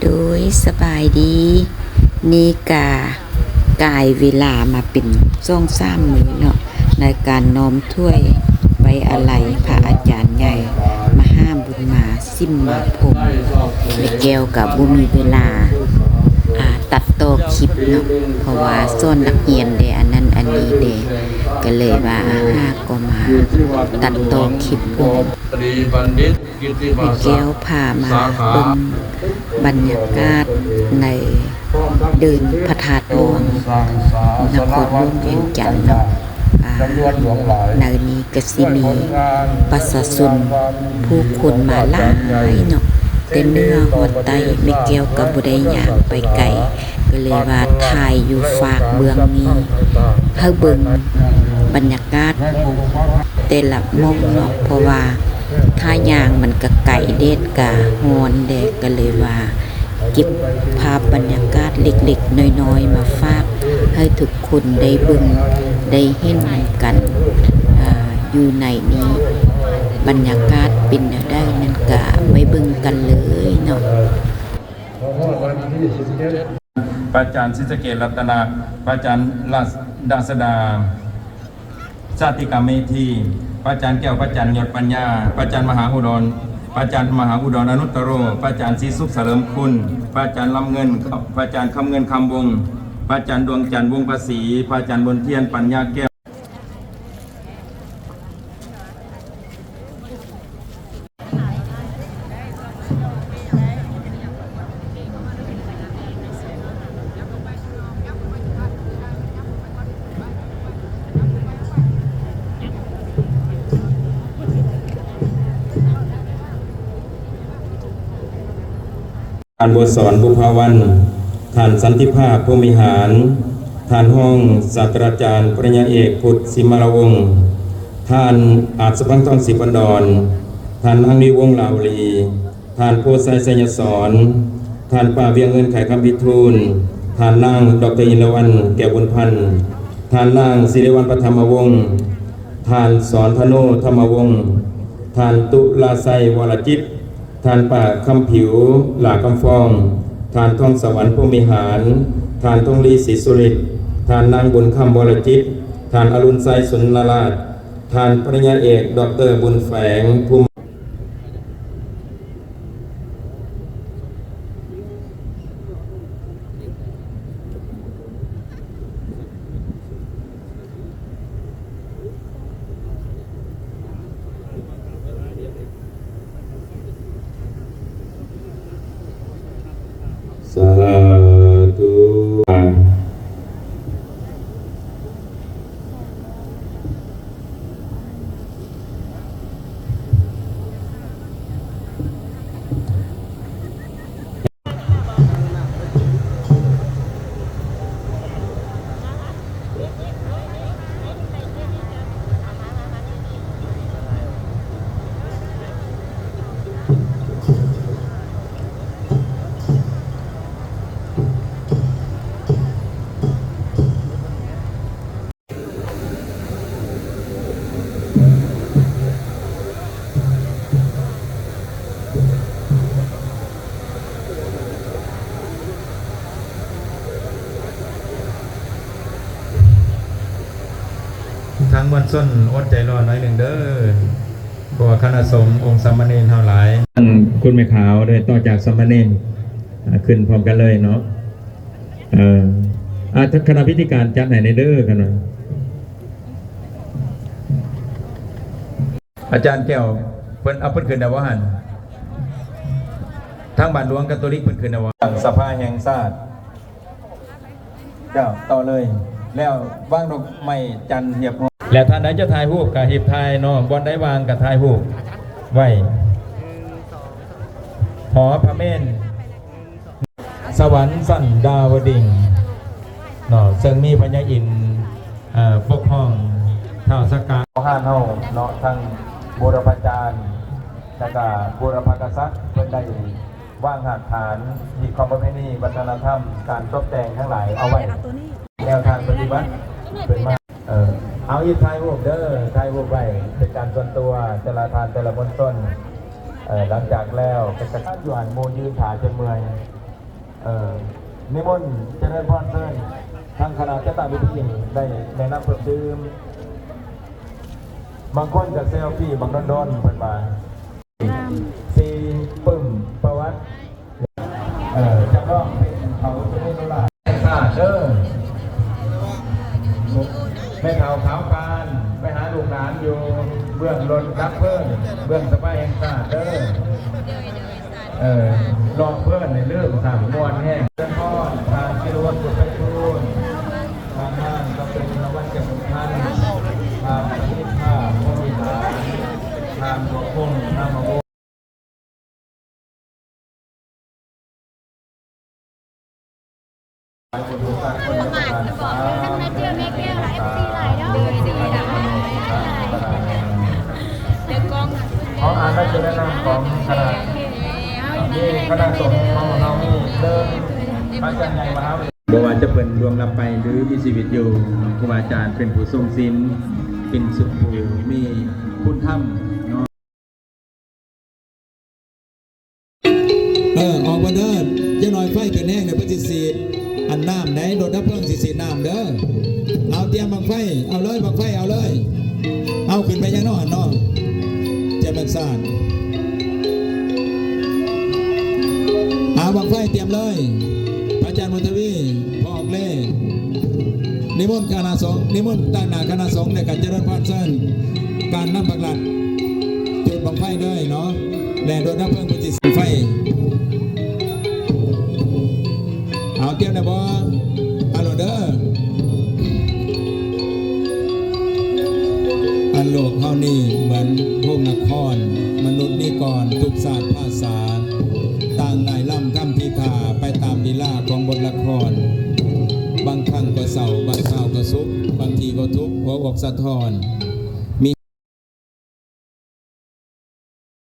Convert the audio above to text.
ໂດຍ ສະບາຍດີ. ນີ້ກະກາຍເວລາມາເປັນສອງສາມມື້ເນາະ ໃນການນ້ອມຖ້ວຍໄວ້ອາໄລພະອາຈານໃຫຍ່ ມະຫາບຸນມາ ສິມມາພົມ. ແມ່ແກ້ວກະບໍ່ມີເວລາ ອາ ຕັດຕໍ່ຄລິບເນາະ ເພາະວ່າສອນນັກຮຽນແດ່ ອັນນັ້ນອັນນີ້ແດ່ ກະເລີຍວ່າຫາກໍມາຕັດຕໍ່ຄລິບ. ແມ່ແກ້ວພາມາເບິ່ງບັນຍາກາດໃນເດີ່ນພະທາດຫຼວງ ນະຄອນຫຼວງວຽງຈັນເນາະ. ອາ ໃນນີ້ກະຊິມີປະຊາຊົນຜູ້ຄົນມາຫຼາຍເນາະ ແຕ່ເໜືອຮອດໃຕ້. ແມ່ແກ້ວກະບໍ່ໄດ້ຍ່າງໄປໄກ ກະເລີຍວ່າຖ່າຍຢູ່ຟາກເບື້ອງນີ້ ໃຫ້ເບິ່ງບັນຍາກາດແຕ່ລະໝ່ອງເນາະ ເພາະວ່າຖ້າຍ່າງມັນກະໄກ ແດດກະຮ້ອນແດ່ ກະເລີຍວ່າເກັບພາບບັນຍາກາດເລັກໆນ້ອຍໆມາຝາກໃຫ້ທຸກຄົນໄດ້ເບິ່ງໄດ້ເຫັນນຳກັນ. ອາ ຢູ່ໃນນີ້ບັນຍາກາດເປັນແນວໃດນັ້ນ ກະໄປເບິ່ງກັນເລີຍເນາະ. ພະອາຈານສີສະເກດລັດຕະນະ, ພະອາຈານລາດ ລາດຊະດາ ຊາຕິກາເມທີ, ພະອາຈານແກ້ວ ພະອາຈານຍົດປັນຍາ, ພະອາຈານມະຫາອຸດອນ ພະອາຈານມະຫາອຸດອນອະນຸດຕະໂລ, ພະອາຈານສີສຸກສະເຫຼີມຄຸນ, ພະອາຈານລຳເງິນ ພະອາຈານຄຳເງິນ ຄຳວົງ, ພະອາຈານດວງຈັນ ວົງພາສີ, ພະອາຈານບົນທຽນ ປັນຍາແກ້ວ. ທ່ານບົວສອນ ບຸບພາວັນ, ທ່ານສັນຕິພາບ ພົມວິຫານ, ທ່ານຮອງສາດຕະລາຈານ ປະລິນຍາເອກ ພຸດ ສິມມະລາວົງ, ທ່ານອາດສະພັງທອງ ສີພັນດອນ, ທ່ານນາງ ນິວົງ ລາວລີ, ທ່ານ ໂພໄຊ ໄຊຍະສອນ, ທ່ານ ປ້າ ວຽງເງິນ ໄຂຄຳພິທູນ, ທ່ານນາງ ດອກເຕີ ອິນລະວັນ ແກ້ວບຸນພັນ, ທ່ານນາງ ສິລິວັນ ປະທຳມະວົງ, ທ່ານ ສອນທະໂນ ທຳມະວົງ, ທ່ານ ຕຸລາໄຊ ວໍລະຈິດ, ທ່ານ ປ້າ ຄຳຜິວ ຫຼ້າຄຳຟອງ, ທ່ານ ທອງສະຫວັນ ພົມວິຫານ, ທ່ານ ທອງລີ ສີສຸລິດ, ທ່ານນາງ ບຸນຄຳ ວໍລະຈິດ, ທ່ານ ອະລຸນໄຊ ສຸນນະລາດ, ທ່ານ ປະລິນຍາເອກ ດອກເຕີ ບຸນແຝງ ພູ ສາທຸ. ທາງມວນຊົນອົດໃຈລໍໜ້ອຍໜຶ່ງເດີ້ ເພາະວ່າຄະນະສົງອົງສາມະເນນເຮົາຫຼາຍ. ທ່ານຄຸນແມ່ຂາວ ໄດ້ຕໍ່ຈາກສາມະເນນ ອ່າ ຂຶ້ນພ້ອມກັນເລີຍເນາະ. ເອີ ອ່າ ຄະນະພິທີການຈັດໃຫ້ແດ່ເດີ້ ຄັນວ່າ ອາຈານແກ້ວ ເພິ່ນ ເອົາ ເພິ່ນຂຶ້ນແລ້ວບໍ່ຫັ້ນ? ທາງບ້ານຫຼວງກາໂຕລິກເພິ່ນຂຶ້ນແລ້ວບໍ່? ສະພາແຫ່ງຊາດ ເຈົ້າ ຕໍ່ເລີຍ ແລ້ວວາງດອກໄມ້ຈັນຮຽບຮ້ອຍ. ແລ້ວທ່ານໃດຈະຖ່າຍຮູບກະຮີບຖ່າຍເນາະ ບ່ອນໃດວ່າງກະຖ່າຍຮູບໄວ້. ຫໍພະເມນ ສະຫວັນຊັ້ນດາວະດິງເນາະ ເຊິ່ງມີພະຍາອິນ ເອີ ປົກຄອງທ້າວສັກກະ ຂອງຮ້ານເຮົາເນາະ ທັງບູລະພາຈານ ແລະກະບູລະພາກະສັດ ເພິ່ນໄດ້ວາງຮາກຖານຮີດຄອງປະເພນີ ວັດທະນະທຳ ການຕົບແຕ່ງທັງຫຼາຍເອົາໄວ້ ແນວທາງປະຕິບັດເພິ່ນມາ ເອີ ເອົາ ອີກ ຖ່າຍຮູບເດີ້ ຖ່າຍຮູບໄວ້ເປັນການສ່ວນຕົວ ແຕ່ລະທ່ານ ແຕ່ລະມວນຊົນ. ເອີ ຫຼັງຈາກແລ້ວກໍຈະຢູ່ຫັ້ນ ໝູ່ຢືນຖ້າຈົນເມື່ອຍ. ເອີ ນິມົນຈະເລີນພອນເຊີນ ທາງຄະນະຈັດຕັ້ງເວທີໄດ້ແນະນຳເພີ່ມຕື່ມ. ບາງຄົນກໍເຊວຟີບາງດົນໆ ເພິ່ນວ່າ ງາມ ສີ່ ປຶ້ມປະຫວັດ ເອີ ຈຳລອງເປັນເຂົາຈະມີໂນລາ ແຫ່ງຊາດເດີ ແມ່ເຖົ້າຂາວປານ ໄປຫາລູກຫຼານຢູ່ເບື້ອງລົດດັບເພີງ ເບື້ອງສະພາແຫ່ງຊາດເດີ. ເອີ ລອງເພີນໃຫ້ລືມສ້າງມ່ວນແຮງ. ເຊີນພອນ ທ່ານ ສິລິວັດ ບຸດໄພທູນ ທ່ານນາງ ດອກເຕີ ທິນະວັດ ແກ້ວບຸນພັນ ທ່ານ ປະສິດທາ ພົມວິຫານ ທ່ານ ບົວພົງ ທຳມະວົງ. ປະມາດ ບອກ ທັງແມ່ເຈ້ຍແມ່ແກ້ວ ເອັຟຊີ ຫຼາຍເດີ ເດີ ເດີ ເດີ ເດີ ເດີ ເດີ ຂໍອ່ານລາຍຊື່ແນະນຳຂອງຄະນະ ມີຄະນະສົງຂອງເຮົາມີເດີ ພະອາຈານໃຫຍ່ມະຫາວິທະຍາໄລ ບໍ່ວ່າຈະເພິ່ນລ່ວງລັບໄປ ຫຼື ມີຊີວິດຢູ່ ຄູບາອາຈານເປັນຜູ້ຊົງສິນ ເປັນສຸດຜູ້ມີຄຸນທຳເນາະ. ເອີ ອອກມາເດີ ຢ່າໜ້ອຍໄຟຂຶ້ນແຮງເດີ ເພິ່ນຊິສີດອັນນ້ຳໃດ໋ ລົດດັບເພີງຊິສີດນ້ຳເດີ. ເອົາ ຕຽມບັ້ງໄຟ ເອົາເລີຍ ບັ້ງໄຟເອົາເລີຍ. ເອົາ ຂຶ້ນໄປຍັງເນາະຫັ້ນເນາະ ແຈມແມ່ນຊານ. ເອົາ ບັ້ງໄຟຕຽມເລີຍ ພະອາຈານບຸນທະວີ ພໍ່ອອກເລ. ນິມົນຄະນະສົງ ນິມົນຕາງໜ້າຄະນະສົງ ແລະ ກະຈະເລີນພອນເຊີນການນຳພະລັດ ຈຸດບັ້ງໄຟເລີຍເນາະ ແລະ ລົດດັບເພີງເພິ່ນຊິໃສ່ໄຟ. ເອົາ ຕຽມແລ້ວບໍ່? ເອົາໂລດເດີ. ອັນໂລກເຮົານີ້ເໝືອນໂຮງນະຄອນ ມະນຸດນິກອນທຸກຊາດພາສາ ຕ່າງໄດ້ລຳຄຳພີກາໄປຕາມລີລາຂອງບົດລະຄອນ ບາງຄັ້ງກໍເສົ້າ ບາງຄາວກໍສຸກ ບາງທີກໍທຸກ ຫົວອົກສະທ້ອນ.